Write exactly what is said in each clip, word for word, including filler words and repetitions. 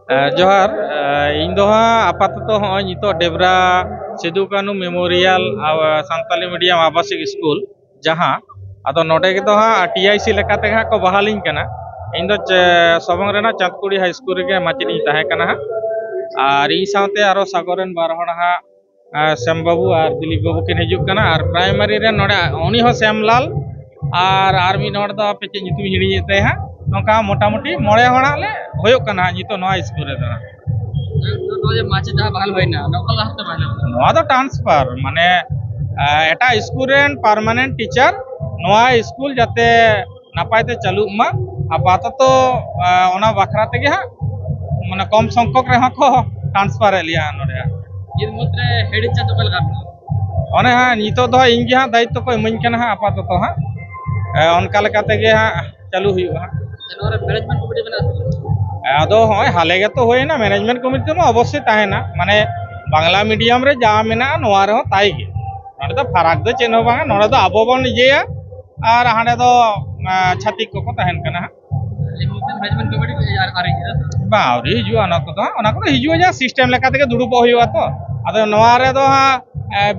ᱡᱚᱦᱟᱨ᱾ ᱤᱧ ᱫᱚ ᱦᱟᱸᱜ ᱟᱯᱟᱛᱚᱛᱚ ᱦᱚᱸᱜᱼᱚᱭ ᱱᱤᱛᱚᱜ ᱰᱮᱵᱽᱨᱟ ᱥᱤᱫᱩ ᱠᱟᱹᱱᱦᱩ ᱢᱮᱢᱳᱨᱤᱭᱟᱞ ᱥᱟᱱᱛᱟᱞᱤ ᱢᱤᱰᱤᱭᱟᱢ ᱟᱵᱟᱥᱤᱠ ᱥᱠᱩᱞ, ᱡᱟᱦᱟᱸ ᱟᱫᱚ ᱱᱚᱰᱮ ᱜᱮᱫᱚ ᱦᱟᱸᱜ ᱴᱤ ᱟᱭ ᱥᱤ ᱞᱮᱠᱟᱛᱮ ᱦᱟᱸᱜ ᱠᱚ ᱵᱟᱦᱟᱞᱤᱧ ᱠᱟᱱᱟ᱾ ᱤᱧ ᱫᱚ ᱪᱮ- ᱥᱚᱵᱚᱝ ᱨᱮᱱᱟᱜ ᱪᱟᱸᱫᱽᱠᱩᱲᱤ ᱦᱟᱭ ᱥᱠᱩᱞ ᱨᱮᱜᱮ ᱢᱟᱪᱮᱫ ᱤᱧ ᱛᱟᱦᱮᱸ ᱠᱟᱱᱟ ᱦᱟᱸᱜ᱾ ᱟᱨ ᱤᱧ ᱥᱟᱶᱛᱮ ᱟᱨᱚ ᱥᱟᱜᱚᱨ ᱨᱮᱱ ᱵᱟᱨ ᱦᱚᱲ ᱦᱟᱸᱜ, ᱟᱨ ᱥᱮᱢ ᱵᱟᱹᱵᱩ ᱟᱨ ᱫᱤᱞᱤᱯ ᱵᱟᱹᱵᱩ ᱠᱤᱱ ᱦᱤᱡᱩᱜ ᱠᱟᱱᱟ᱾ ᱟᱨ ᱯᱨᱟᱭᱢᱟᱨᱤ ᱨᱮ ᱱᱚᱰᱮ ᱩᱱᱤ ᱦᱚᱸ ᱥᱮᱢᱞᱟᱞ, ᱟᱨ ᱟᱨ ᱢᱤᱫ ᱦᱚᱲ ᱫᱚ ᱦᱟᱯᱮ ᱪᱮᱫ ᱧᱩᱛᱩᱢ ᱦᱤᱲᱤᱧᱮᱫ ᱛᱟᱭᱟ ᱦᱟᱸᱜ᱾ ᱱᱚᱝᱠᱟ ᱢᱚᱴᱟᱢᱩᱴᱤ ᱢᱚᱬᱮ ᱦᱚᱲᱟᱜ ᱞᱮ ᱦᱩᱭᱩᱜ ᱠᱟᱱᱟ ᱦᱟᱸᱜ ᱱᱤᱛᱚᱜ ᱱᱚᱣᱟ ᱥᱠᱩᱞ ᱨᱮᱫᱚ ᱦᱟᱸᱜ᱾ ᱱᱚᱣᱟ ᱡᱮ ᱢᱟᱪᱮᱫ ᱡᱟᱦᱟᱸ ᱵᱟᱦᱟᱞ ᱦᱩᱭᱱᱟ, ᱚᱱᱟ ᱚᱠᱟ ᱞᱟᱦᱟᱛᱮ ᱵᱟᱦᱟᱞ ᱦᱩᱭᱱᱟ? ᱱᱚᱣᱟ ᱫᱚ ᱴᱨᱟᱱᱥᱯᱷᱟᱨ, ᱢᱟᱱᱮ ᱮᱴᱟᱜ ᱥᱠᱩᱞ ᱨᱮᱱ ᱯᱟᱨᱢᱟᱱᱮᱱᱴ ᱴᱤᱪᱟᱨ ᱱᱚᱣᱟ ᱥᱠᱩᱞ ᱡᱟᱛᱮ ᱱᱟᱯᱟᱭ ᱛᱮ ᱪᱟᱹᱞᱩᱜ ᱢᱟ᱾ ᱟᱯᱟᱛᱚᱛᱚ ᱚᱱᱟ ᱵᱟᱠᱷᱨᱟ ᱛᱮᱜᱮ ᱦᱟᱸᱜ, ᱢᱟᱱᱮ ᱠᱚᱢ ᱥᱚᱝᱠᱷᱚᱠ ᱨᱮᱦᱚᱸ ᱠᱚ ᱴᱨᱟᱱᱥᱯᱷᱟᱨᱮᱫ ᱞᱮᱭᱟ ᱱᱚᱰᱮ᱾ ᱱᱤᱛ ᱢᱩᱫᱽᱨᱮ ᱦᱮᱰ ᱤᱱᱪᱟᱨᱡᱽ ᱚᱠᱟ ᱞᱮᱠᱟ ᱢᱮᱱᱟᱜᱼᱟ? ᱚᱱᱮ ᱦᱟᱸᱜ ᱱᱤᱛᱚᱜ ᱫᱚ ᱦᱟᱸᱜ ᱤᱧ ᱜᱮ ᱦᱟᱸᱜ ᱫᱟᱭᱤᱛᱛᱚ ᱠᱚ ᱤᱢᱟᱹᱧ ᱠᱟᱱᱟ ᱦᱟᱸᱜ ᱟᱯᱟᱛᱚᱛᱚ ᱦᱟᱸᱜ᱾ ᱚᱱᱠᱟ ᱞᱮᱠᱟ ᱛᱮᱜᱮ ᱦᱟᱸᱜ ᱪᱟᱹᱞᱩ ᱦᱩᱭᱩᱜᱼᱟ ᱦᱟᱸᱜ᱾ ᱱᱚᱣᱟ ᱨᱮ ᱢᱮᱱᱮᱡᱽᱢᱮᱱᱴ ᱠᱚᱢᱤᱴᱤ ᱢᱮᱱᱟᱜᱼᱟ ᱥᱮ? ᱟᱫᱚ ᱦᱚᱸᱜᱼᱚᱭ ᱦᱟᱞᱮ ᱜᱮᱛᱚ ᱦᱩᱭᱮᱱᱟ, ᱢᱮᱱᱮᱡᱽᱢᱮᱱᱴ ᱠᱚᱢᱤᱴᱤ ᱢᱟ ᱚᱵᱚᱥᱥᱳᱭ ᱛᱟᱦᱮᱱᱟ, ᱢᱟᱱᱮ ᱵᱟᱝᱞᱟ ᱢᱤᱰᱤᱭᱟᱢ ᱨᱮ ᱡᱟ ᱢᱮᱱᱟᱜᱼᱟ ᱱᱚᱣᱟ ᱨᱮᱦᱚᱸ ᱛᱟᱭ ᱜᱮ᱾ ᱱᱚᱰᱮ ᱫᱚ ᱯᱷᱟᱨᱟᱠ ᱫᱚ ᱪᱮᱫ ᱦᱚᱸ ᱵᱟᱝᱟ, ᱱᱚᱰᱮ ᱫᱚ ᱟᱵᱚ ᱵᱚᱱ ᱤᱭᱟᱹᱭᱟ ᱟᱨ ᱦᱟᱸᱰᱮ ᱫᱚ ᱪᱷᱟᱹᱛᱤᱠ ᱠᱚᱠᱚ ᱛᱟᱦᱮᱱ ᱠᱟᱱᱟ ᱦᱟᱸᱜ᱾ ᱵᱟᱝ, ᱟᱹᱣᱨᱤ ᱦᱤᱡᱩᱜᱼᱟ ᱚᱱᱟ ᱠᱚᱫᱚ ᱦᱟᱸᱜ᱾ ᱚᱱᱟ ᱠᱚᱫᱚ ᱦᱤᱡᱩᱜᱼᱟ, ᱡᱟᱦᱟᱸ ᱥᱤᱥᱴᱮᱢ ᱞᱮᱠᱟ ᱛᱮᱜᱮ ᱫᱩᱲᱩᱵᱚᱜ ᱦᱩᱭᱩᱜᱼᱟ ᱛᱚ᱾ ᱟᱫᱚ ᱱᱚᱣᱟ ᱨᱮᱫᱚ ᱦᱟᱸᱜ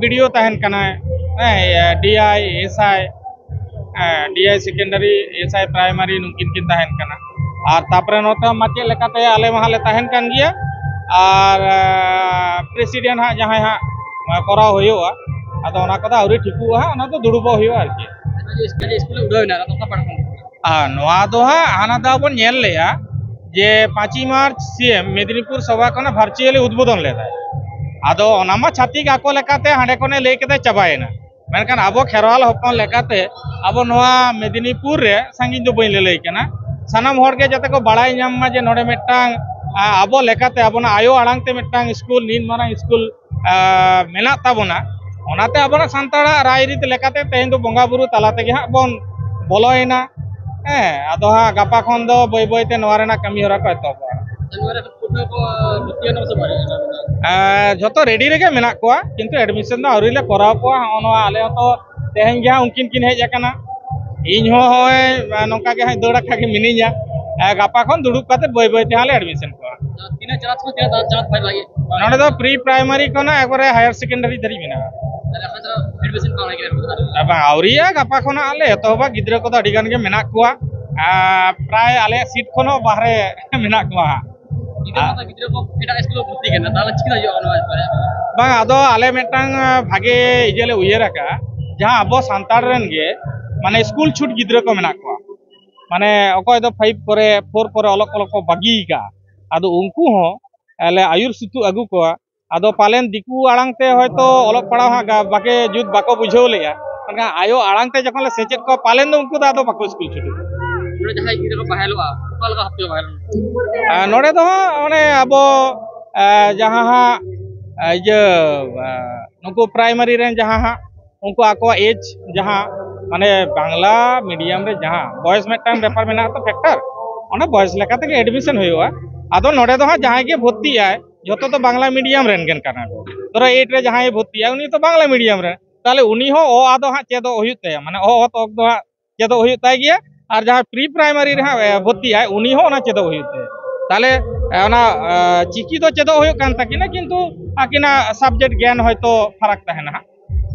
ᱵᱤ ᱰᱤ ᱳ ᱛᱟᱦᱮᱱ ᱠᱟᱱᱟᱭ, ᱦᱮᱸ, ᱰᱤ ᱟᱭ, ᱮᱥ ᱟᱭ, ᱦᱮᱸ, ᱰᱤ ᱟᱭ ᱥᱮᱠᱮᱱᱰᱟᱨᱤ, ᱮᱥ ᱟᱭ ᱯᱨᱟᱭᱢᱟᱨᱤ, ᱱᱩᱠᱤᱱ ᱠᱤᱱ ᱛᱟᱦᱮᱱ ᱠᱟᱱᱟ᱾ ᱟᱨ ᱛᱟᱨᱯᱚᱨᱮ ᱱᱚᱛᱮ ᱢᱟᱪᱮᱫ ᱞᱮᱠᱟᱛᱮ ᱟᱞᱮ ᱢᱟ ᱦᱟᱸᱜ ᱞᱮ ᱛᱟᱦᱮᱱ ᱠᱟᱱ ᱜᱮᱭᱟ᱾ ᱟᱨ ᱯᱨᱮᱥᱤᱰᱮᱱᱴ ᱦᱟᱸᱜ ᱡᱟᱦᱟᱸᱭ ᱦᱟᱸᱜ ᱠᱚᱨᱟᱣ ᱦᱩᱭᱩᱜᱼᱟ, ᱟᱫᱚ ᱚᱱᱟ ᱠᱚᱫᱚ ᱟᱹᱣᱨᱤ ᱴᱷᱤᱠᱚᱜᱼᱟ ᱦᱟᱸᱜ, ᱚᱱᱟ ᱫᱚ ᱫᱩᱲᱩᱵᱚᱜ ᱦᱩᱭᱩᱜᱼᱟ ᱟᱨᱠᱤ᱾ ᱥᱠᱩᱞ ᱩᱰᱟᱹᱣ ᱮᱱᱟ, ᱟᱫᱚ ᱚᱠᱟ ᱯᱟᱲᱟ ᱠᱷᱚᱱ? ᱟᱨ ᱱᱚᱣᱟ ᱫᱚ ᱦᱟᱸᱜ ᱦᱟᱱᱟ ᱫᱷᱟᱣ ᱵᱚᱱ ᱧᱮᱞ ᱞᱮᱜᱼᱟ ᱡᱮ ᱯᱟᱸᱪᱮᱭ ᱢᱟᱨᱪ ᱥᱤ ᱮᱢ ᱢᱮᱫᱽᱱᱤᱯᱩᱨ ᱥᱚᱵᱷᱟ ᱠᱷᱚᱱᱟᱜ ᱵᱷᱟᱨᱪᱩᱭᱟᱞᱤ ᱩᱫᱽᱵᱳᱫᱚᱱ ᱞᱮᱫᱟᱭ᱾ ᱟᱫᱚ ᱚᱱᱟ ᱢᱟ ᱪᱷᱟᱹᱛᱤᱠ ᱟᱠᱚ ᱞᱮᱠᱟᱛᱮ ᱦᱟᱸᱰᱮ ᱠᱷᱚᱱᱮ ᱞᱟᱹᱭ ᱠᱮᱫᱟ ᱪᱟᱵᱟᱭᱮᱱᱟ᱾ ᱢᱮᱱᱠᱷᱟᱱ ᱟᱵᱚ ᱠᱷᱮᱨᱣᱟᱞ ᱦᱚᱯᱚᱱ ᱞᱮᱠᱟᱛᱮ ᱟᱵᱚ ᱱᱚᱣᱟ ᱢᱮᱫᱽᱱᱤᱯᱩᱨ ᱨᱮ, ᱥᱟᱺᱜᱤᱧ ᱫᱚ ᱵᱟᱹᱧ ᱞᱟᱹᱞᱟᱹᱭ ᱠᱟᱱᱟ, ᱥᱟᱱᱟᱢ ᱦᱚᱲ ᱜᱮ ᱡᱟᱛᱮ ᱠᱚ ᱵᱟᱲᱟᱭ ᱧᱟᱢ ᱢᱟ ᱡᱮ ᱱᱚᱰᱮ ᱢᱤᱫᱴᱟᱝ, ᱟ, ᱟᱵᱚ ᱞᱮᱠᱟᱛᱮ ᱟᱵᱚᱱᱟᱜ ᱟᱭᱳ ᱟᱲᱟᱝ ᱛᱮ ᱢᱤᱫᱴᱟᱝ ᱥᱠᱩᱞ, ᱱᱤᱱ ᱢᱟᱨᱟᱝ ᱥᱠᱩᱞ, ᱟ, ᱢᱮᱱᱟᱜ ᱛᱟᱵᱚᱱᱟ᱾ ᱚᱱᱟᱛᱮ ᱟᱵᱚᱱᱟᱜ ᱥᱟᱱᱛᱟᱲᱟᱜ ᱨᱟᱭᱨᱤᱛ ᱞᱮᱠᱟᱛᱮ ᱛᱮᱦᱮᱧ ᱫᱚ ᱵᱚᱸᱜᱟ ᱵᱩᱨᱩ ᱛᱟᱞᱟ ᱛᱮᱜᱮ ᱦᱟᱸᱜ ᱵᱚᱱ ᱵᱚᱞᱚᱭᱮᱱᱟ᱾ ᱦᱮᱸ, ᱟᱫᱚ ᱦᱟᱸᱜ ᱜᱟᱯᱟ ᱠᱷᱚᱱ ᱫᱚ ᱵᱟᱹᱭ ᱵᱟᱹᱭ ᱛᱮ ᱱᱚᱣᱟ ᱨᱮᱱᱟᱜ ᱠᱟᱹᱢᱤ ᱦᱚᱨᱟ ᱠᱚ ᱮᱛᱚᱦᱚᱵᱚᱜᱼᱟ᱾ ᱯᱟᱹᱴᱷᱩᱣᱟᱹ ᱠᱚ ᱵᱷᱚᱨᱛᱤ ᱮᱱᱟ ᱥᱮ ᱵᱟᱝ? ᱮᱸ, ᱡᱷᱚᱛᱚ ᱨᱮᱰᱤ ᱨᱮᱜᱮ ᱢᱮᱱᱟᱜ ᱠᱚᱣᱟ, ᱠᱤᱱᱛᱩ ᱮᱰᱢᱤᱥᱚᱱ ᱫᱚ ᱟᱹᱣᱨᱤ ᱞᱮ ᱠᱚᱨᱟᱣ ᱠᱚᱣᱟ᱾ ᱦᱚᱸᱜᱼᱚ ᱱᱚᱣᱟ ᱟᱞᱮ ᱦᱚᱸᱛᱚ ᱛᱮᱦᱮᱧ ᱜᱮ ᱦᱟᱸᱜ ᱩᱱᱠᱤᱱ ᱠᱤᱱ ᱦᱮᱡ ᱟᱠᱟᱱᱟ, ᱤᱧ ᱦᱚᱸ ᱦᱚᱸᱜᱼᱚᱭ ᱱᱚᱝᱠᱟ ᱜᱮ ᱦᱟᱸᱜ ᱫᱟᱹᱲ ᱟᱠᱟ ᱜᱮ ᱢᱤᱱᱟᱹᱧᱟ᱾ ᱮᱸ, ᱜᱟᱯᱟ ᱠᱷᱚᱱ ᱫᱩᱲᱩᱵ ᱠᱟᱛᱮ ᱵᱟᱹᱭ ᱵᱟᱹᱭ ᱛᱮ ᱦᱟᱸᱜ ᱞᱮ ᱮᱰᱢᱤᱥᱚᱱ ᱠᱚᱣᱟ᱾ ᱛᱤᱱᱟᱹᱜ ᱪᱟᱱᱟᱪ ᱠᱷᱚᱱ ᱛᱤᱱᱟᱹᱜ ᱪᱟᱱᱟᱪ ᱯᱮ ᱞᱟᱹᱜᱤᱫ? ᱱᱚᱰᱮ ᱫᱚ pre primary ᱠᱷᱚᱱᱟᱜ ᱮᱠᱵᱟᱨᱮ higher secondary ᱫᱷᱟᱹᱨᱤᱡ ᱢᱮᱱᱟᱜᱼᱟ᱾ ᱛᱟᱦᱞᱮ ᱟᱯᱮ ᱫᱚ admission ᱠᱚ ᱚᱱᱟ ᱜᱮ? ᱵᱟᱝ, ᱟᱹᱣᱨᱤᱭᱟ, ᱜᱟᱯᱟ ᱠᱷᱚᱱᱟᱜ ᱞᱮ ᱮᱛᱚᱦᱚᱵᱟ᱾ ᱜᱤᱫᱽᱨᱟᱹ ᱠᱚᱫᱚ ᱟᱹᱰᱤ ᱜᱟᱱ ᱜᱮ ᱢᱮᱱᱟᱜ ᱠᱚᱣᱟ, ᱟᱨ ᱯᱨᱟᱭ ᱟᱞᱮᱭᱟᱜ seat ᱠᱷᱚᱱ ᱦᱚᱸ ᱵᱟᱦᱨᱮ ᱢᱮᱱᱟᱜ ᱠᱚᱣᱟ ᱦᱟᱸᱜ᱾ ᱜᱤᱫᱽᱨᱟᱹ ᱢᱟᱛᱚ ᱜᱤᱫᱽᱨᱟᱹ ᱠᱚ ᱮᱴᱟᱜ ᱥᱠᱩᱞ ᱨᱮ ᱵᱷᱚᱨᱛᱤ ᱠᱟᱱᱟ, ᱛᱟᱦᱞᱮ ᱪᱤᱠᱟᱹ ᱦᱩᱭᱩᱜᱼᱟ ᱚᱱᱟ ᱵᱮᱯᱟᱨ ᱨᱮ? ᱵᱟᱝ, ᱟᱫᱚ ᱟᱞᱮ ᱢᱤᱫᱴᱟᱝ, ᱟᱸ, ᱵᱷᱟᱜᱮ ᱤᱭᱟᱹ ᱞᱮ ᱩᱭᱦᱟᱹᱨ ᱟᱠᱟᱫᱼᱟ, ᱡᱟᱦᱟᱸ ᱟᱵᱚ ᱥᱟᱱᱛᱟᱲ ᱨᱮᱱ ᱜᱮ ᱢᱟᱱᱮ ᱥᱠᱩᱞ ᱪᱷᱩᱴ ᱜᱤᱫᱽᱨᱟᱹ ᱠᱚ ᱢᱮᱱᱟᱜ ᱠᱚᱣᱟ, ᱢᱟᱱᱮ ᱚᱠᱚᱭ ᱫᱚ five ᱠᱚᱨᱮ, four ᱠᱚᱨᱮ ᱚᱞᱚᱜ ᱚᱞᱚᱜ ᱠᱚ ᱵᱟᱹᱜᱤ ᱟᱠᱟᱫᱼᱟ, ᱟᱫᱚ ᱩᱱᱠᱩ ᱦᱚᱸ ᱞᱮ ᱟᱹᱭᱩᱨ ᱥᱩᱛᱩᱜ ᱟᱹᱜᱩ ᱠᱚᱣᱟ᱾ ᱟᱫᱚ ᱯᱟᱞᱮᱱ ᱫᱤᱠᱩ ᱟᱲᱟᱝ ᱛᱮ ᱦᱚᱭᱛᱳ ᱚᱞᱚᱜ ᱯᱟᱲᱦᱟᱣ ᱦᱟᱸᱜ ᱜᱟ-, ᱵᱟᱠᱮ ᱡᱩᱛ ᱵᱟᱠᱚ ᱵᱩᱡᱷᱟᱹᱣ ᱞᱮᱜᱼᱟ, ᱢᱮᱱᱠᱷᱟᱱ ᱟᱭᱳ ᱟᱲᱟᱝ ᱛᱮ ᱡᱚᱠᱷᱚᱱ ᱞᱮ ᱥᱮᱪᱮᱫ ᱠᱚᱣᱟ, ᱯᱟᱞᱮᱱ ᱫᱚ ᱩᱱᱠᱩ ᱫᱚ ᱟᱫᱚ ᱵᱟᱠᱚ ᱥᱠᱩᱞ ᱪᱷᱩᱴᱩᱜᱼᱟ᱾ ᱱᱚᱰᱮ ᱡᱟᱦᱟᱸᱭ ᱜᱤᱫᱽᱨᱟᱹ ᱠᱚ ᱵᱟᱦᱟᱞᱚᱜᱼᱟ, ᱚᱠᱟ ᱞᱮᱠᱟ ᱵᱷᱟᱵᱽ ᱛᱮ ᱵᱟᱦᱟᱞᱚᱜᱼᱟ? ᱟᱨ ᱱᱚᱰᱮ ᱫᱚ ᱦᱟᱸᱜ ᱚᱱᱮ ᱟᱵᱚ, ᱮ, ᱡᱟᱦᱟᱸ ᱦᱟᱸᱜ, ᱮ, ᱤᱭᱟᱹ, ᱮ, ᱱᱩᱠᱩ primary ᱨᱮᱱ ᱡᱟᱦᱟᱸ ᱦᱟᱸᱜ ᱩᱱᱠᱩ ᱟᱠᱚᱣᱟᱜ age ᱡᱟᱦᱟᱸ, ᱢᱟᱱᱮ ᱵᱟᱝᱞᱟ medium ᱨᱮ ᱡᱟᱦᱟᱸ ᱵᱚᱭᱮᱥ ᱢᱤᱫᱴᱟᱝ ᱵᱮᱯᱟᱨ ᱢᱮᱱᱟᱜᱼᱟ ᱛᱚ, factor, ᱚᱱᱟ ᱵᱚᱭᱮᱥ ᱞᱮᱠᱟ ᱛᱮᱜᱮ admission ᱦᱩᱭᱩᱜᱼᱟ᱾ ᱟᱫᱚ ᱱᱚᱰᱮ ᱫᱚ ᱦᱟᱸᱜ ᱡᱟᱦᱟᱸᱭ ᱜᱮ ᱵᱷᱚᱨᱛᱤᱜ ᱟᱭ, ᱡᱷᱚᱛᱚ ᱫᱚ ᱵᱟᱝᱞᱟ medium ᱨᱮᱱ ᱜᱮ ᱠᱟᱱᱟ ᱠᱚ᱾ ᱫᱷᱚᱨᱚ eight ᱨᱮ ᱡᱟᱦᱟᱸᱭ ᱵᱷᱚᱨᱛᱤᱜᱼᱟ, ᱩᱱᱤ ᱫᱚ ᱵᱟᱝᱞᱟ medium ᱨᱮ, ᱛᱟᱦᱚᱞᱮ ᱩᱱᱤ ᱦᱚᱸ ᱚ ᱟ ᱫᱚ ᱦᱟᱸᱜ ᱪᱮᱫᱚᱜ ᱦᱩᱭᱩᱜ ᱛᱟᱭᱟ, ᱢᱟᱱᱮ ᱚ ᱚᱛ ᱚᱠ ᱫᱚ ᱦᱟᱸᱜ ᱪᱮᱫᱚᱜ ᱦᱩᱭᱩᱜ ᱛᱟᱭ ᱜᱮᱭᱟ᱾ ᱟᱨ ᱡᱟᱦᱟᱸᱭ pre primary ᱨᱮ ᱦᱟᱸᱜ, ᱮ, ᱵᱷᱚᱨᱛᱤᱜ ᱟᱭ, ᱩᱱᱤ ᱦᱚᱸ ᱚᱱᱟ ᱪᱮᱫᱚᱜ ᱦᱩᱭᱩᱜ ᱛᱟᱭᱟ᱾ ᱛᱟᱦᱚᱞᱮ, ᱮ, ᱚᱱᱟ, ᱮ, ᱪᱤᱠᱤ ᱫᱚ ᱪᱮᱫᱚᱜ ᱦᱩᱭᱩᱜ ᱠᱟᱱ ᱛᱟᱹᱠᱤᱱᱟ, ᱠᱤᱱᱛᱩ ᱟᱹᱠᱤᱱᱟᱜ subject ᱜᱮᱭᱟᱱ ᱦᱚᱭᱛᱳ ᱯᱷᱟᱨᱟᱠ ᱛᱟᱦᱮᱱᱟ ᱦᱟᱸᱜ᱾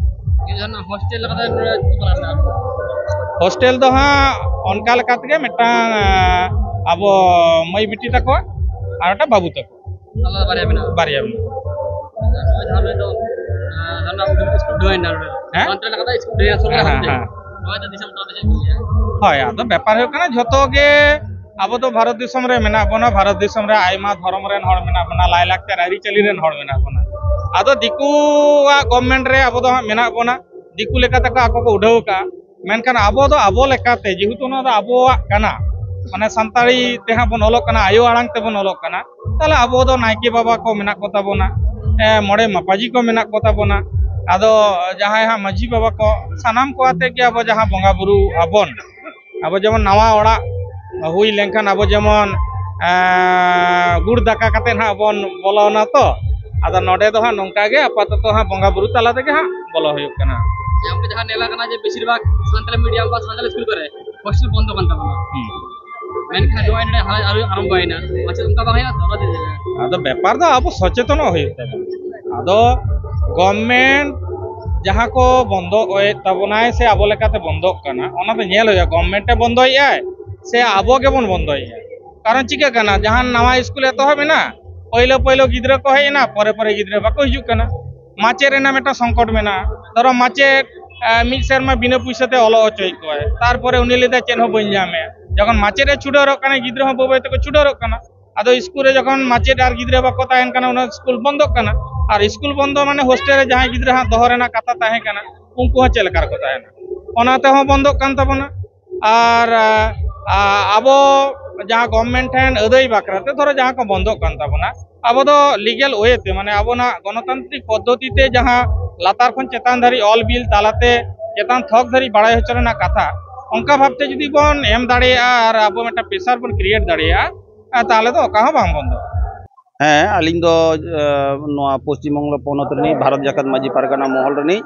ᱡᱟᱦᱟᱱᱟᱜ ᱦᱳᱥᱴᱮᱞ ᱞᱮᱠᱟᱛᱮ ᱱᱚᱰᱮ ᱪᱮᱫ ᱠᱚ ᱯᱟᱲᱦᱟᱜ ᱠᱟᱱᱟ? ᱦᱳᱥᱴᱮᱞ ᱫᱚ ᱦᱟᱸᱜ ᱚᱱᱠᱟ ᱞᱮᱠᱟ ᱛᱮᱜᱮ ᱢᱤᱫᱴᱟᱝ, ᱮ, ᱟᱵᱚ ᱢᱟᱹᱭ ᱵᱤᱴᱤ ᱛᱟᱠᱚ ᱟᱨ ᱢᱤᱫᱴᱟᱝ ᱵᱟᱹᱵᱩ ᱛᱟᱠᱚ᱾ ᱟᱞᱟᱫᱟ ᱵᱟᱨᱭᱟ ᱢᱮᱱᱟᱜᱼᱟ? ᱵᱟᱨᱭᱟ ᱢᱮᱱᱟᱜᱼᱟ᱾ ᱱᱚᱜᱼᱚᱭ ᱡᱟᱦᱟᱸ ᱱᱚᱰᱮ ᱫᱚ, ᱮ, ᱡᱟᱦᱟᱱᱟᱜ ᱥᱠᱩᱞ ᱫᱚ ᱦᱮᱱᱟᱜᱼᱟ ᱱᱚᱰᱮ᱾ ᱦᱮᱸ? ᱥᱟᱱᱛᱟᱲ ᱞᱮᱠᱟᱛᱮ ᱥᱠᱩᱞ ᱫᱚ ᱦᱮᱱᱟᱜᱼᱟ, ᱥᱚᱨᱠᱟᱨ ᱦᱮᱸ, ᱦᱚᱛᱮ᱾ ᱦᱮᱸ᱾ ᱱᱚᱣᱟ ᱫᱚ ᱫᱤᱥᱚᱢ ᱛᱟᱞᱟ ᱛᱮ ᱪᱮᱫ ᱠᱚ ᱞᱟᱹᱭᱟ? ᱦᱳᱭ, ᱟᱫᱚ ᱵᱮᱯᱟᱨ ᱦᱩᱭᱩᱜ ᱠᱟᱱᱟ, ᱡᱷᱚᱛᱚ ᱜᱮ ᱟᱵᱚ ᱫᱚ ᱵᱷᱟᱨᱚᱛ ᱫᱤᱥᱚᱢ ᱨᱮ ᱢᱮᱱᱟᱜ ᱵᱚᱱᱟ, ᱵᱷᱟᱨᱚᱛ ᱫᱤᱥᱚᱢ ᱨᱮ ᱟᱭᱢᱟ ᱫᱷᱚᱨᱚᱢ ᱨᱮᱱ ᱦᱚᱲ ᱢᱮᱱᱟᱜ ᱵᱚᱱᱟ, ᱞᱟᱭᱼᱞᱟᱠᱪᱟᱨ ᱟᱹᱨᱤᱪᱟᱹᱞᱤ ᱨᱮᱱ ᱦᱚᱲ ᱢᱮᱱᱟᱜ ᱵᱚᱱᱟ᱾ ᱟᱫᱚ ᱫᱤᱠᱩᱣᱟᱜ government ᱨᱮ ᱟᱵᱚ ᱫᱚ ᱦᱟᱸᱜ ᱢᱮᱱᱟᱜ ᱵᱚᱱᱟ, ᱫᱤᱠᱩ ᱞᱮᱠᱟ ᱛᱮᱠᱚ ᱟᱠᱚ ᱠᱚ ᱩᱰᱷᱟᱹᱣ ᱟᱠᱟᱫᱼᱟ᱾ ᱢᱮᱱᱠᱷᱟᱱ ᱟᱵᱚ ᱫᱚ ᱟᱵᱚ ᱞᱮᱠᱟᱛᱮ, ᱡᱮᱦᱮᱛᱩ ᱱᱚᱣᱟ ᱫᱚ ᱟᱵᱚᱣᱟᱜ ᱠᱟᱱᱟ, ᱢᱟᱱᱮ ᱥᱟᱱᱛᱟᱲᱤ ᱛᱮᱦᱟᱸᱜ ᱵᱚᱱ ᱚᱞᱚᱜ ᱠᱟᱱᱟ, ᱟᱭᱳ ᱟᱲᱟᱝ ᱛᱮᱵᱚᱱ ᱚᱞᱚᱜ ᱠᱟᱱᱟ, ᱛᱟᱦᱚᱞᱮ ᱟᱵᱚ ᱫᱚ ᱱᱟᱭᱠᱮ ᱵᱟᱵᱟ ᱠᱚ ᱢᱮᱱᱟᱜ ᱠᱚ ᱛᱟᱵᱚᱱᱟ, ᱮ, ᱢᱚᱬᱮ ᱢᱟᱯᱟᱡᱤ ᱠᱚ ᱢᱮᱱᱟᱜ ᱠᱚ ᱛᱟᱵᱚᱱᱟ᱾ ᱟᱫᱚ ᱡᱟᱦᱟᱸᱭ ᱦᱟᱸᱜ ᱢᱟᱹᱡᱷᱤ ᱵᱟᱵᱟ ᱠᱚ, ᱥᱟᱱᱟᱢ ᱠᱚ ᱟᱛᱮ ᱜᱮ ᱟᱵᱚ ᱡᱟᱦᱟᱸ ᱵᱚᱸᱜᱟ ᱵᱩᱨᱩ ᱟᱵᱚᱱ, ᱟᱵᱚ ᱡᱮᱢᱚᱱ ᱱᱟᱣᱟ ᱚᱲᱟᱜ ᱦᱩᱭ ᱞᱮᱱᱠᱷᱟᱱ ᱟᱵᱚ ᱡᱮᱢᱚᱱ, ᱮ, ᱜᱩᱲ ᱫᱟᱠᱟ ᱠᱟᱛᱮ ᱦᱟᱸᱜ ᱵᱚᱱ ᱵᱚᱞᱚᱱᱟ ᱛᱚ᱾ ᱟᱫᱚ ᱱᱚᱰᱮ ᱫᱚ ᱦᱟᱸᱜ ᱱᱚᱝᱠᱟ ᱜᱮ ᱟᱯᱟᱛᱚᱛᱚ ᱦᱟᱸᱜ ᱵᱚᱸᱜᱟ ᱵᱩᱨᱩ ᱛᱟᱞᱟ ᱛᱮᱜᱮ ᱦᱟᱸᱜ ᱵᱚᱞᱚ ᱦᱩᱭᱩᱜ ᱠᱟᱱᱟ᱾ ᱡᱮ ᱚᱱᱠᱟ ᱡᱟᱦᱟᱸ ᱧᱮᱞ ᱟᱠᱟᱱᱟ ᱡᱮ ᱵᱮᱥᱤᱨ ᱵᱷᱟᱜᱽ ᱥᱟᱱᱛᱟᱲᱤ medium ᱵᱟ ᱥᱟᱱᱛᱟᱲᱤ ᱥᱠᱩᱞ ᱠᱚᱨᱮ ᱦᱳᱥᱴᱮᱞ ᱵᱚᱱᱫᱚ ᱠᱟᱱ ᱛᱟᱵᱚᱱᱟ᱾ ᱦᱩᱸ᱾ ᱢᱮᱱᱠᱷᱟᱱ ᱱᱚᱜᱼᱚᱭ ᱱᱚᱰᱮ ᱦᱟᱞᱟ ᱟᱹᱨᱩ ᱟᱨᱟᱢᱵᱷᱚᱭᱮᱱᱟ, ᱢᱟᱪᱮᱫ ᱚᱱᱠᱟ ᱵᱟᱝ ᱦᱩᱭᱩᱜᱼᱟ ᱛᱚ? ᱚᱱᱟ ᱫᱚ ᱟᱫᱚ ᱵᱮᱯᱟᱨ ᱫᱚ ᱟᱵᱚ ᱥᱚᱪᱮᱛᱚᱱᱚᱜ ᱦᱩᱭᱩᱜ ᱛᱟᱵᱚᱱᱟ᱾ ᱟᱫᱚ ᱜᱚᱵᱷᱢᱮᱱᱴ ᱡᱟᱦᱟᱸ ᱠᱚ ᱵᱚᱱᱫᱚᱭᱮᱫ ᱛᱟᱵᱚᱱᱟᱭ ᱥᱮ ᱟᱵᱚ ᱞᱮᱠᱟᱛᱮ ᱵᱚᱱᱫᱚᱜ ᱠᱟᱱᱟ, ᱚᱱᱟ ᱫᱚ ᱧᱮᱞ ᱦᱩᱭᱩᱜᱼᱟ, ᱜᱚᱵᱷᱢᱮᱱᱴ ᱮ ᱵᱚᱱᱫᱚᱭᱮᱫᱼᱟᱭ ᱥᱮ ᱟᱵᱚ ᱜᱮᱵᱚᱱ ᱵᱚᱱᱫᱚᱭᱮᱫᱼᱟ᱾ ᱠᱟᱨᱚᱱ ᱪᱤᱠᱟᱹᱜ ᱠᱟᱱᱟ, ᱡᱟᱦᱟᱸ ᱱᱟᱣᱟ ᱥᱠᱩᱞ ᱮᱛᱚᱦᱚᱵ ᱮᱱᱟ, ᱯᱳᱭᱞᱳ ᱯᱳᱭᱞᱳ ᱜᱤᱫᱽᱨᱟᱹ ᱠᱚ ᱦᱮᱡ ᱮᱱᱟ, ᱯᱚᱨᱮ ᱯᱚᱨᱮ ᱜᱤᱫᱽᱨᱟᱹ ᱵᱟᱠᱚ ᱦᱤᱡᱩᱜ ᱠᱟᱱᱟ᱾ ᱢᱟᱪᱮᱫ ᱨᱮᱱᱟᱜ ᱢᱤᱫᱴᱟᱝ ᱥᱚᱝᱠᱚᱴ ᱢᱮᱱᱟᱜᱼᱟ᱾ ᱫᱷᱚᱨᱚ ᱢᱟᱪᱮᱫ ᱟᱸ, ᱢᱤᱫ ᱥᱮᱨᱢᱟ ᱵᱤᱱᱟᱹ ᱯᱩᱭᱥᱟᱹ ᱛᱮ ᱚᱞᱚᱜ ᱦᱚᱪᱚᱭᱮᱫ ᱠᱚᱣᱟᱭ, ᱛᱟᱨᱯᱚᱨᱮ ᱩᱱᱤ ᱞᱟᱹᱭᱫᱟ ᱪᱮᱫ ᱦᱚᱸ ᱵᱟᱹᱧ ᱧᱟᱢᱮᱫᱼᱟ᱾ ᱡᱚᱠᱷᱚᱱ ᱢᱟᱪᱮᱫ ᱮ ᱪᱷᱩᱰᱟᱹᱨᱚᱜ ᱠᱟᱱᱟ, ᱜᱤᱫᱽᱨᱟᱹ ᱦᱚᱸ ᱵᱟᱹᱭ ᱵᱟᱹᱭ ᱛᱮᱠᱚ ᱪᱷᱩᱰᱟᱹᱨᱚᱜ ᱠᱟᱱᱟ᱾ ᱟᱫᱚ ᱥᱠᱩᱞ ᱨᱮ ᱡᱚᱠᱷᱚᱱ ᱢᱟᱪᱮᱫ ᱟᱨ ᱜᱤᱫᱽᱨᱟᱹ ᱵᱟᱠᱚ ᱛᱟᱦᱮᱱ ᱠᱟᱱᱟ, ᱚᱱᱟ ᱥᱠᱩᱞ ᱵᱚᱱᱫᱚᱜ ᱠᱟᱱᱟ᱾ ᱟᱨ ᱥᱠᱩᱞ ᱵᱚᱱᱫᱚ ᱢᱟᱱᱮ ᱦᱳᱥᱴᱮᱞ ᱨᱮ ᱡᱟᱦᱟᱸᱭ ᱜᱤᱫᱽᱨᱟᱹ ᱦᱟᱸᱜ ᱫᱚᱦᱚ ᱨᱮᱱᱟᱜ ᱠᱟᱛᱷᱟ ᱛᱟᱦᱮᱸ ᱠᱟᱱᱟ, ᱩᱱᱠᱩ ᱦᱚᱸ ᱪᱮᱫ ᱞᱮᱠᱟ ᱨᱮᱠᱚ ᱛᱟᱦᱮᱱᱟ, ᱚᱱᱟ ᱛᱮᱦᱚᱸ ᱵᱚᱱᱫᱚᱜ ᱠᱟᱱ ᱛᱟᱵᱚᱱᱟ᱾ ᱟᱨ ᱟ, ᱟ, ᱟᱵᱚ ᱡᱟᱦᱟᱸ ᱜᱚᱵᱷᱢᱮᱱᱴ ᱴᱷᱮᱱ ᱟᱹᱫᱟᱹᱭ ᱵᱟᱠᱷᱨᱟ ᱛᱮ ᱫᱷᱚᱨᱚ ᱡᱟᱦᱟᱸ ᱠᱚ ᱵᱚᱱᱫᱚᱜ ᱠᱟᱱ ᱛᱟᱵᱚᱱᱟ, ᱟᱵᱚ ᱫᱚ ᱞᱤᱜᱮᱞ ᱳᱭᱮ ᱛᱮ, ᱢᱟᱱᱮ ᱟᱵᱚᱱᱟᱜ ᱜᱚᱱᱚᱛᱟᱱᱛᱨᱤᱠ ᱯᱚᱫᱽᱫᱷᱚᱛᱤ ᱛᱮ ᱡᱟᱦᱟᱸ ᱞᱟᱛᱟᱨ ᱠᱷᱚᱱ ᱪᱮᱛᱟᱱ ᱫᱷᱟᱹᱨᱤᱡ ᱚᱞ ᱵᱤᱞ ᱛᱟᱞᱟᱛᱮ ᱪᱮᱛᱟᱱ ᱛᱷᱚᱠ ᱫᱷᱟᱹᱨᱤᱡ ᱵᱟᱲᱟᱭ ᱦᱚᱪᱚ ᱨᱮᱱᱟᱜ ᱠᱟᱛᱷᱟ, ᱚᱱᱠᱟ ᱵᱷᱟᱵᱛᱮ ᱡᱩᱫᱤ ᱵᱚᱱ ᱮᱢ ᱫᱟᱲᱮᱭᱟᱜᱼᱟ ᱟᱨ ᱟᱵᱚ ᱢᱤᱫᱴᱟᱝ ᱯᱨᱮᱥᱟᱨ ᱵᱚᱱ ᱠᱨᱤᱭᱮᱴ ᱫᱟᱲᱮᱭᱟᱜᱼᱟ, ᱟᱨ ᱛᱟᱦᱚᱞᱮ ᱫᱚ ᱚᱠᱟ ᱦᱚᱸ ᱵᱟᱝ ᱵᱚᱱᱫᱚᱜᱼᱟ᱾ ᱦᱮᱸ, ᱟᱹᱞᱤᱧ ᱫᱚ ᱮ, ᱱᱚᱣᱟ ᱯᱚᱥᱪᱤᱢ ᱵᱚᱝᱜᱚ ᱯᱚᱱᱚᱛ ᱨᱤᱱᱤᱡ ᱵᱷᱟᱨᱚᱛ ᱡᱟᱠᱟᱛ ᱢᱟᱹᱡᱷᱤ ᱯᱟᱨᱜᱟᱱᱟ ᱢᱚᱦᱚᱞ ᱨᱤᱱᱤᱡ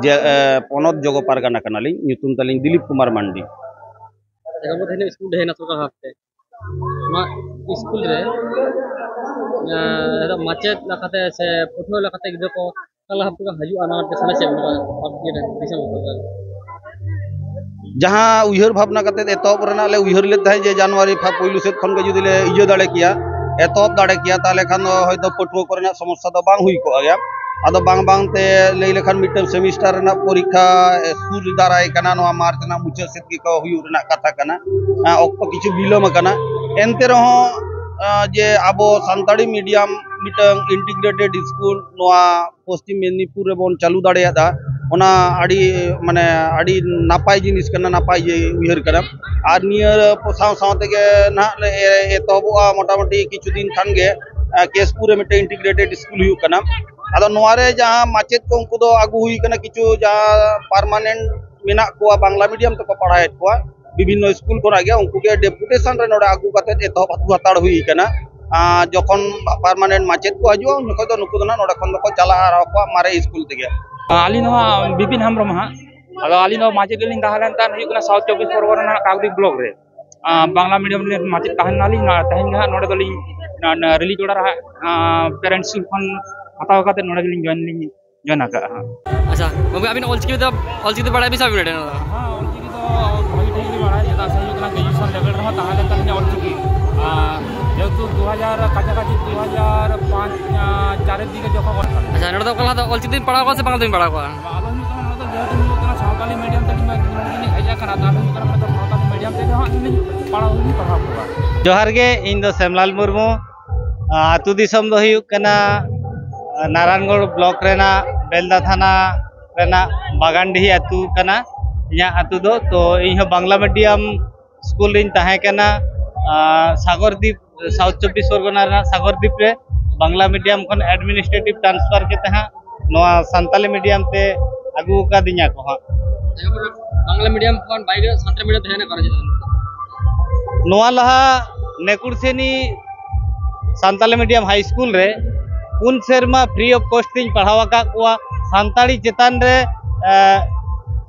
ᱡᱮ ᱮ, ᱯᱚᱱᱚᱛ ᱡᱚᱜᱚ ᱯᱟᱨᱜᱟᱱᱟ ᱠᱟᱱᱟᱞᱤᱧ᱾ ᱧᱩᱛᱩᱢ ᱛᱟᱹᱞᱤᱧ ᱫᱤᱞᱤᱯ ᱠᱩᱢᱟᱨ ᱢᱟᱱᱰᱤ᱾ ᱡᱟᱦᱟᱸ ᱢᱚᱫᱽᱫᱷᱮ ᱦᱤᱞᱳᱜ ᱥᱠᱩᱞ ᱛᱟᱦᱮᱸᱭᱮᱱᱟ ᱥᱚᱨᱠᱟᱨ ᱵᱷᱟᱵᱽᱛᱮ, ᱱᱚᱣᱟ ᱥᱠᱩᱞ ᱨᱮ ᱮ, ᱢᱟᱪᱮᱫ ᱞᱮᱠᱟᱛᱮ ᱥᱮ ᱯᱟᱹᱴᱷᱩᱣᱟᱹ ᱞᱮᱠᱟᱛᱮ ᱜᱤᱫᱽᱨᱟᱹ ᱠᱚ ᱚᱠᱟ ᱞᱮᱠᱟ ᱵᱷᱟᱵᱽ ᱛᱮᱠᱚ ᱦᱤᱡᱩᱜᱼᱟ, ᱱᱚᱣᱟ ᱢᱤᱫᱴᱮᱱ ᱥᱟᱱᱟ ᱪᱮᱫ ᱢᱮᱱᱟᱜᱼᱟ? ᱡᱟᱦᱟᱸ ᱩᱭᱦᱟᱹᱨ ᱵᱷᱟᱵᱽᱱᱟ ᱠᱟᱛᱮ ᱮᱛᱚᱦᱚᱵ ᱨᱮᱱᱟᱜ ᱞᱮ ᱩᱭᱦᱟᱹᱨ ᱞᱮᱫ ᱛᱟᱦᱮᱸᱫ ᱡᱮ ᱡᱟᱱᱩᱣᱟᱨᱤ ᱯᱷᱟ-, ᱯᱩᱭᱞᱩ ᱥᱮᱫ ᱠᱷᱚᱱ ᱜᱮ ᱡᱩᱫᱤ ᱞᱮ ᱤᱭᱟᱹ ᱫᱟᱲᱮ ᱠᱮᱭᱟ, ᱮᱛᱚᱦᱚᱵ ᱫᱟᱲᱮ ᱠᱮᱭᱟ, ᱛᱟᱦᱚᱞᱮ ᱠᱷᱟᱱ ᱫᱚ ᱦᱚᱭᱛᱚ ᱯᱟᱹᱴᱷᱩᱣᱟᱹ ᱠᱚᱨᱮᱱᱟᱜ ᱥᱚᱢᱚᱥᱥᱟ ᱫᱚ ᱵᱟᱝ ᱦᱩᱭ ᱠᱚᱜᱼᱟ ᱜᱮᱭᱟ᱾ ᱟᱫᱚ ᱵᱟᱝ ᱵᱟᱝ ᱛᱮ ᱞᱟᱹᱭ ᱞᱮᱠᱷᱟᱱ ᱢᱤᱫᱴᱟᱝ ᱥᱮᱢᱤᱥᱴᱟᱨ ᱨᱮᱱᱟᱜ ᱯᱚᱨᱤᱠᱠᱷᱟ, ᱮ, ᱥᱩᱨ ᱫᱟᱨᱟᱭ ᱠᱟᱱᱟ, ᱱᱚᱣᱟ ᱢᱟᱨᱪ ᱨᱮᱱᱟᱜ ᱢᱩᱪᱟᱹᱫ ᱥᱮᱫ ᱜᱮᱠᱚ ᱦᱩᱭᱩᱜ ᱨᱮᱱᱟᱜ ᱠᱟᱛᱷᱟ ᱠᱟᱱᱟ᱾ ᱮ, ᱚᱠᱛᱚ ᱠᱤᱪᱷᱩ ᱵᱤᱞᱚᱢ ᱟᱠᱟᱱᱟ, ᱮᱱᱛᱮ ᱨᱮᱦᱚᱸ, ᱮ, ᱡᱮ ᱟᱵᱚ ᱥᱟᱱᱛᱟᱲᱤ ᱢᱤᱰᱤᱭᱟᱢ ᱢᱤᱫᱴᱟᱝ ᱤᱱᱴᱤᱜᱨᱮᱴᱮᱰ ᱥᱠᱩᱞ ᱱᱚᱣᱟ ᱯᱚᱥᱪᱤᱢ ᱢᱮᱫᱽᱱᱤᱯᱩᱨ ᱨᱮᱵᱚᱱ ᱪᱟᱹᱞᱩ ᱫᱟᱲᱮᱭᱟᱫᱟ, ᱚᱱᱟ ᱟᱹᱰᱤ, ᱢᱟᱱᱮ, ᱟᱹᱰᱤ ᱱᱟᱯᱟᱭ ᱡᱤᱱᱤᱥ ᱠᱟᱱᱟ, ᱱᱟᱯᱟᱭ ᱤᱭᱟᱹ ᱩᱭᱦᱟᱹᱨ ᱠᱟᱱᱟ᱾ ᱟᱨ ᱱᱤᱭᱟᱹ ᱥᱟᱶ ᱥᱟᱶ ᱛᱮᱜᱮ ᱱᱟᱦᱟᱜ ᱞᱮ ᱮ-, ᱮᱛᱚᱦᱚᱵᱚᱜᱼᱟ ᱢᱚᱴᱟᱢᱩᱴᱤ ᱠᱤᱪᱷᱩ ᱫᱤᱱ ᱠᱷᱟᱱ ᱜᱮ, ᱮ, ᱠᱮᱥᱯᱩᱨ ᱨᱮ ᱢᱤᱫᱴᱮᱱ ᱤᱱᱴᱤᱜᱨᱮᱴᱮᱰ ᱥᱠᱩᱞ ᱦᱩᱭᱩᱜ ᱠᱟᱱᱟ᱾ ᱟᱫᱚ ᱱᱚᱣᱟ ᱨᱮ ᱡᱟᱦᱟᱸ ᱢᱟᱪᱮᱫ ᱠᱚ ᱩᱱᱠᱩ ᱫᱚ ᱟᱹᱜᱩ ᱦᱩᱭ ᱠᱟᱱᱟ, ᱠᱤᱪᱷᱩ ᱡᱟᱦᱟᱸ ᱯᱟᱨᱢᱟᱱᱮᱱᱴ ᱢᱮᱱᱟᱜ ᱠᱚᱣᱟ, ᱵᱟᱝᱞᱟ ᱢᱤᱰᱤᱭᱟᱢ ᱛᱮᱠᱚ ᱯᱟᱲᱦᱟᱣᱮᱫ ᱠᱚᱣᱟ, ᱵᱤᱵᱷᱤᱱᱱᱚ ᱥᱠᱩᱞ ᱠᱷᱚᱱᱟᱜ ᱜᱮ ᱩᱱᱠᱩ ᱜᱮ ᱰᱮᱯᱩᱴᱮᱥᱚᱱ ᱨᱮ ᱱᱚᱰᱮ ᱟᱹᱜᱩ ᱠᱟᱛᱮ ᱮᱛᱚᱦᱚᱵ ᱦᱟᱛᱟᱲ ᱦᱩᱭ ᱠᱟᱱᱟ᱾ ᱟᱨ ᱡᱚᱠᱷᱚᱱ ᱯᱟᱨᱢᱟᱱᱮᱱᱴ ᱢᱟᱪᱮᱫ ᱠᱚ ᱦᱤᱡᱩᱜᱼᱟ, ᱩᱱ ᱡᱚᱠᱷᱚᱱ ᱫᱚ ᱱᱩᱠᱩ ᱫᱚ ᱱᱟᱜ ᱱᱚᱰᱮ ᱠᱷᱚᱱ ᱫᱚᱠᱚ ᱪᱟᱞᱟᱜᱼᱟ ᱟᱨ ᱟᱠᱚᱣᱟᱜ ᱢᱟᱨᱮ ᱥᱠᱩᱞ ᱛᱮᱜᱮ᱾ ᱟᱹᱞᱤᱧ ᱫᱚ ᱦᱟᱸᱜ ᱵᱤᱯᱤᱱ ᱦᱮᱢᱵᱨᱚᱢ ᱦᱟᱸᱜ᱾ ᱟᱫᱚ ᱟᱹᱞᱤᱧ ᱫᱚ ᱢᱟᱪᱮᱫ ᱜᱮᱞᱤᱧ ᱛᱟᱦᱮᱸ ᱞᱮᱱ ᱛᱟᱦᱮᱸᱫ, ᱦᱩᱭᱩᱜ ᱠᱟᱱᱟ ᱥᱟᱣᱩᱛᱷ ᱪᱚᱵᱵᱤᱥ ᱯᱚᱨᱜᱚᱱᱟ ᱨᱮᱱᱟᱜ ᱠᱟᱠᱫᱤᱯ ᱵᱞᱚᱠ ᱨᱮ᱾ ᱟᱸ, ᱵᱟᱝᱞᱟ ᱢᱤᱰᱤᱭᱟᱢ ᱨᱮ ᱢᱟᱪᱮᱫ ᱛᱟᱦᱮᱸ ᱞᱮᱱᱟᱞᱤᱧ, ᱟᱨ ᱛᱮᱦᱮᱧ ᱜᱮ ᱦᱟᱸᱜ ᱱᱚᱰᱮ ᱫᱚᱞᱤᱧ, ᱚᱱᱟ, ᱚᱱᱟ ᱨᱤᱞᱤᱡᱚᱲᱟ ᱨᱮ ᱦᱟᱸᱜ, ᱟᱸ, ᱯᱮᱨᱮᱱᱴᱥ ᱥᱠᱩᱞ ᱠᱷᱚᱱ ᱦᱟᱛᱟᱣ ᱠᱟᱛᱮ ᱱᱚᱰᱮ ᱜᱮᱞᱤᱧ ᱡᱚᱭᱮᱱ ᱞᱤᱧ ᱡᱚᱭᱮᱱ ᱟᱠᱟᱫᱼᱟ ᱦᱟᱸᱜ᱾ ᱟᱪᱪᱷᱟ, ᱜᱚᱢᱠᱮ, ᱟᱹᱵᱤᱱ ᱚᱞᱪᱤᱠᱤ ᱫᱚ, ᱚᱞᱪᱤᱠᱤ ᱫᱚ ᱵᱟᱲᱟᱭ ᱵᱤᱱ ᱥᱮ ᱵᱟᱵᱤᱱ ᱵᱟᱲᱟᱭᱟ? ᱦᱮᱸ, ᱚᱞᱪᱤᱠᱤ ᱫᱚ ᱵᱷᱟᱹᱜᱤ ᱴᱷᱤᱠ ᱞᱤᱧ ᱵᱟᱲᱟᱭᱟ, ᱪᱮᱫᱟᱜ ᱥᱮ ᱦᱩᱭᱩᱜ ᱠᱟᱱᱟ ᱜᱨᱮᱡᱩᱭᱮᱥᱚᱱ ᱞᱮᱵᱮᱞ ᱨᱮᱦᱚᱸ ᱛᱟᱦᱮᱸ ᱞᱮᱱ ᱛᱟᱹᱞᱤᱧᱟ ᱚᱞᱪᱤᱠᱤ᱾ ᱟᱨ ᱡᱮᱦᱮᱛᱩ ᱫᱩ ᱦᱟᱡᱟᱨ ᱠᱟᱪᱷᱟ ᱠᱟᱪᱷᱤ ᱫᱩ ᱦᱟᱡᱟᱨ ᱯᱟᱸᱪ, ᱟᱸ, ᱪᱟᱨᱮᱨ ᱫᱤᱠᱮ ᱡᱚᱠᱷᱚᱱ ᱚᱞ ᱠᱟᱱᱟ᱾ ᱟᱪᱪᱷᱟ, ᱱᱚᱰᱮ ᱫᱚ ᱚᱠᱟ ᱞᱟᱦᱟ ᱫᱚ ᱚᱞᱪᱤᱠᱤ ᱵᱤᱱ ᱯᱟᱲᱦᱟᱣ ᱠᱚᱣᱟ ᱥᱮ ᱵᱟᱝ ᱵᱤᱱ ᱯᱟᱲᱦᱟᱣ ᱠᱚᱣᱟ? ᱟᱫᱚ ᱦᱩᱭᱩᱜ ᱠᱟᱱᱟ, ᱱᱚᱰᱮ ᱫᱚ ᱡᱮᱦᱮᱛᱩ ᱦᱩᱭᱩᱜ ᱠᱟᱱᱟ ᱥᱟᱱᱛᱟᱞᱤ ᱢᱤᱰᱤᱭᱟᱢ ᱛᱮᱞᱤᱧ ᱦᱮᱡ ᱟᱠᱟᱱᱟ, ᱛᱟᱦᱞᱮ ᱦᱩᱭᱩᱜ ᱠᱟᱱᱟ ᱱᱚᱰᱮ ᱥᱟᱱᱛᱟᱞᱤ ᱢᱤᱰᱤᱭᱟᱢ ᱛᱮᱜᱮ ᱦᱟᱸᱜ ᱞᱤᱧ ᱯᱟᱲᱦᱟᱣ ᱦᱚᱸᱞᱤᱧ ᱯᱟᱲᱦᱟᱣ ᱠᱚᱣᱟ᱾ ᱡᱚᱦᱟᱨ ᱜᱮ, ᱤᱧ ᱫᱚ ᱥᱮᱢᱞᱟᱞ ᱢᱩᱨᱢᱩ᱾ ᱟᱹᱛᱩ ᱫᱤᱥᱚᱢ ᱫᱚ ᱦᱩᱭᱩᱜ ᱠᱟᱱᱟ ᱱᱟᱨᱟᱭᱚᱱᱜᱚᱲ ᱵᱞᱚᱠ ᱨᱮᱱᱟᱜ ᱵᱮᱞᱫᱟ ᱛᱷᱟᱱᱟ ᱨᱮᱱᱟᱜ ᱵᱟᱜᱟᱱᱰᱤᱦᱤ ᱟᱹᱛᱩ ᱠᱟᱱᱟ ᱤᱧᱟᱹᱜ ᱟᱹᱛᱩ ᱫᱚ᱾ ᱛᱚ, ᱤᱧ ᱦᱚᱸ ᱵᱟᱝᱞᱟ ᱢᱤᱰᱤᱭᱟᱢ ᱥᱠᱩᱞ ᱨᱤᱧ ᱛᱟᱦᱮᱸ ᱠᱟᱱᱟ, ᱟᱨ ᱥᱟᱜᱚᱨᱫᱤᱯ, ᱥᱟᱣᱩᱛᱷ ᱪᱚᱵᱵᱤᱥ ᱯᱚᱨᱜᱚᱱᱟ ᱨᱮᱱᱟᱜ ᱥᱟᱜᱚᱨᱫᱤᱯ ᱨᱮ ᱵᱟᱝᱞᱟ ᱢᱤᱰᱤᱭᱟᱢ ᱠᱷᱚᱱ ᱮᱰᱢᱤᱱᱤᱥᱴᱨᱮᱴᱤᱵᱷ ᱴᱨᱟᱱᱥᱯᱷᱟᱨ ᱠᱟᱛᱮ ᱦᱟᱸᱜ ᱱᱚᱣᱟ ᱥᱟᱱᱛᱟᱞᱤ ᱢᱤᱰᱤᱭᱟᱢ ᱛᱮ ᱟᱹᱜᱩ ᱟᱠᱟᱫᱤᱧᱟ ᱠᱚ ᱦᱟᱸᱜ᱾ ᱵᱟᱝᱞᱟ ᱢᱤᱰᱤᱭᱟᱢ ᱠᱷᱚᱱ ᱵᱟᱭᱨᱮ ᱥᱟᱱᱛᱟᱲᱤ ᱢᱤᱰᱤᱭᱟᱢ ᱛᱮ ᱦᱮᱡ ᱮᱱᱟ ᱠᱚᱞᱮᱡᱽ ᱨᱮ? ᱱᱚᱣᱟ ᱞᱟᱦᱟ ᱱᱮᱠᱩᱲᱥᱮᱱᱤ ᱥᱟᱱᱛᱟᱞᱤ ᱢᱤᱰᱤᱭᱟᱢ ᱦᱟᱭ ᱥᱠᱩᱞ ᱨᱮ ᱯᱩᱱ ᱥᱮᱨᱢᱟ ᱯᱷᱨᱤ ᱚᱯᱷ ᱠᱚᱥᱴ ᱛᱤᱧ ᱯᱟᱲᱦᱟᱣ ᱟᱠᱟᱫ ᱠᱚᱣᱟ᱾ ᱥᱟᱱᱛᱟᱲᱤ ᱪᱮᱛᱟᱱ ᱨᱮ, ᱮ,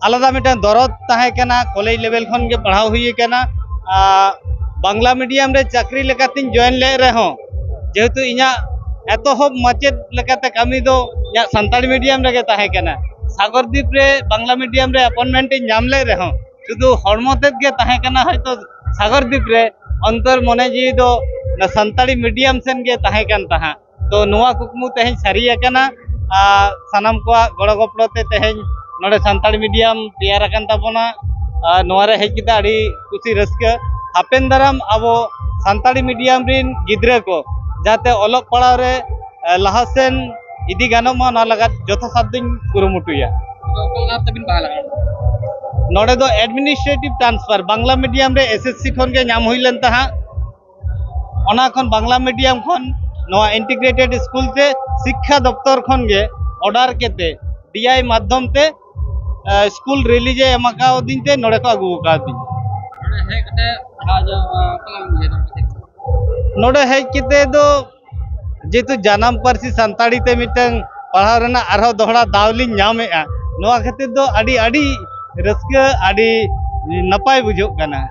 ᱟᱞᱟᱫᱟ ᱢᱤᱫᱴᱟᱝ ᱫᱚᱨᱚᱫ ᱛᱟᱦᱮᱸ ᱠᱟᱱᱟ, ᱠᱚᱞᱮᱡᱽ ᱞᱮᱵᱮᱞ ᱠᱷᱚᱱ ᱜᱮ ᱯᱟᱲᱦᱟᱣ ᱦᱩᱭ ᱟᱠᱟᱱᱟ᱾ ᱟᱨ ᱵᱟᱝᱞᱟ ᱢᱤᱰᱤᱭᱟᱢ ᱨᱮ ᱪᱟᱹᱠᱨᱤ ᱞᱮᱠᱟᱛᱤᱧ ᱡᱚᱭᱮᱱ ᱞᱮᱫ ᱨᱮᱦᱚᱸ, ᱡᱮᱦᱮᱛᱩ ᱤᱧᱟᱹᱜ ᱮᱛᱚᱦᱚᱵ ᱢᱟᱪᱮᱫ ᱞᱮᱠᱟᱛᱮ ᱠᱟᱹᱢᱤ ᱫᱚ ᱤᱧᱟᱹᱜ ᱥᱟᱱᱛᱟᱲᱤ ᱢᱤᱰᱤᱭᱟᱢ ᱨᱮᱜᱮ ᱛᱟᱦᱮᱸ ᱠᱟᱱᱟ᱾ ᱥᱟᱜᱚᱨᱫᱤᱯ ᱨᱮ ᱵᱟᱝᱞᱟ ᱢᱤᱰᱤᱭᱟᱢ ᱨᱮ ᱮᱯᱚᱭᱮᱱᱴᱢᱮᱱᱴ ᱤᱧ ᱧᱟᱢ ᱞᱮᱫ ᱨᱮᱦᱚᱸ, ᱥᱩᱫᱷᱩ ᱦᱚᱲᱢᱚ ᱛᱮᱫ ᱜᱮ ᱛᱟᱦᱮᱸ ᱠᱟᱱᱟ ᱦᱚᱭᱛᱳ ᱥᱟᱜᱚᱨᱫᱤᱯ ᱨᱮ, ᱚᱱᱛᱚᱨ ᱢᱚᱱᱮ ᱡᱤᱣᱤ ᱫᱚ ᱚᱱᱟ ᱥᱟᱱᱛᱟᱲᱤ ᱢᱤᱰᱤᱭᱟᱢ ᱥᱮᱱ ᱜᱮ ᱛᱟᱦᱮᱸ ᱠᱟᱱ ᱛᱟᱦᱮᱸᱫ᱾ ᱛᱚ, ᱱᱚᱣᱟ ᱠᱩᱠᱢᱩ ᱛᱮᱦᱮᱧ ᱥᱟᱹᱨᱤ ᱟᱠᱟᱱᱟ᱾ ᱟᱨ ᱥᱟᱱᱟᱢ ᱠᱚᱣᱟᱜ ᱜᱚᱲᱚ ᱜᱚᱯᱚᱲᱚ ᱛᱮ ᱛᱮᱦᱮᱧ ᱱᱚᱰᱮ ᱥᱟᱱᱛᱟᱲᱤ ᱢᱤᱰᱤᱭᱟᱢ ᱛᱮᱭᱟᱨ ᱟᱠᱟᱱ ᱛᱟᱵᱚᱱᱟ᱾ ᱟᱨ ᱱᱚᱣᱟ ᱨᱮ ᱦᱮᱡ ᱠᱟᱛᱮ ᱟᱹᱰᱤ ᱠᱩᱥᱤ ᱨᱟᱹᱥᱠᱟᱹ᱾ ᱦᱟᱯᱮᱱ ᱫᱟᱨᱟᱢ ᱟᱵᱚ ᱥᱟᱱᱛᱟᱲᱤ ᱢᱤᱰᱤᱭᱟᱢ ᱨᱤᱱ ᱜᱤᱫᱽᱨᱟᱹ ᱠᱚ ᱡᱟᱛᱮ ᱚᱞᱚᱜ ᱯᱟᱲᱦᱟᱣ ᱨᱮ, ᱮ, ᱞᱟᱦᱟ ᱥᱮᱱ ᱤᱫᱤ ᱜᱟᱱᱚᱜ ᱢᱟ, ᱚᱱᱟ ᱞᱟᱹᱜᱤᱫ ᱡᱚᱛᱷᱟᱥᱟᱫ ᱫᱚᱧ ᱠᱩᱨᱩᱢᱩᱴᱩᱭᱟ᱾ ᱟᱫᱚ ᱚᱠᱟ ᱞᱟᱦᱟ ᱛᱮᱵᱤᱱ ᱵᱟᱦᱟᱞ ᱟᱠᱟᱱᱟ? ᱱᱚᱰᱮ ᱫᱚ ᱮᱰᱢᱤᱱᱤᱥᱴᱨᱮᱴᱤᱵᱷ ᱴᱨᱟᱱᱥᱯᱷᱟᱨ, ᱵᱟᱝᱞᱟ ᱢᱤᱰᱤᱭᱟᱢ ᱨᱮ ᱮᱥᱮᱥᱥᱤ ᱠᱷᱚᱱ ᱜᱮ ᱧᱟᱢ ᱦᱩᱭ ᱞᱮᱱ ᱛᱟᱦᱮᱸᱫ᱾ ᱚᱱᱟ ᱠᱷᱚᱱ ᱵᱟᱝᱞᱟ ᱢᱤᱰᱤᱭᱟᱢ ᱠᱷᱚᱱ ᱱᱚᱣᱟ ᱤᱱᱴᱤᱜᱨᱮᱴᱮᱰ ᱥᱠᱩᱞ ᱛᱮ ᱥᱤᱠᱠᱷᱟ ᱫᱚᱯᱛᱚᱨ ᱠᱷᱚᱱ ᱜᱮ ᱚᱰᱟᱨ ᱠᱟᱛᱮ ᱰᱤᱟᱭ ᱢᱟᱫᱽᱫᱷᱚᱢ ᱛᱮ, ᱮ, ᱥᱠᱩᱞ ᱨᱤᱞᱤᱡᱽ ᱮ ᱮᱢ ᱟᱠᱟᱣᱫᱤᱧ ᱛᱮ ᱱᱚᱰᱮ ᱠᱚ ᱟᱹᱜᱩ ᱟᱠᱟᱫᱤᱧ᱾ ᱱᱚᱰᱮ ᱦᱮᱡ ᱠᱟᱛᱮ ᱯᱟᱲᱦᱟᱣ ᱫᱚ, ᱚᱠᱟ ᱞᱮᱠᱟ ᱵᱤᱱ ᱵᱩᱡᱷᱟᱹᱣ ᱮᱫᱟ? ᱱᱚᱰᱮ ᱦᱮᱡ ᱠᱟᱛᱮ ᱫᱚ ᱡᱮᱦᱮᱛᱩ ᱡᱟᱱᱟᱢ ᱯᱟᱹᱨᱥᱤ ᱥᱟᱱᱛᱟᱲᱤ ᱛᱮ ᱢᱤᱫᱴᱟᱝ ᱯᱟᱲᱦᱟᱣ ᱨᱮᱱᱟᱜ ᱟᱨᱦᱚᱸ ᱫᱚᱦᱲᱟ ᱫᱟᱣ ᱞᱤᱧ ᱧᱟᱢᱮᱫᱼᱟ, ᱱᱚᱣᱟ ᱠᱷᱟᱹᱛᱤᱨ ᱫᱚ ᱟᱹᱰᱤ, ᱟᱹᱰᱤ ᱨᱟᱹᱥᱠᱟᱹ, ᱟᱹᱰᱤ ᱱᱟᱯᱟᱭ ᱵᱩᱡᱷᱟᱹᱜ ᱠᱟᱱᱟ᱾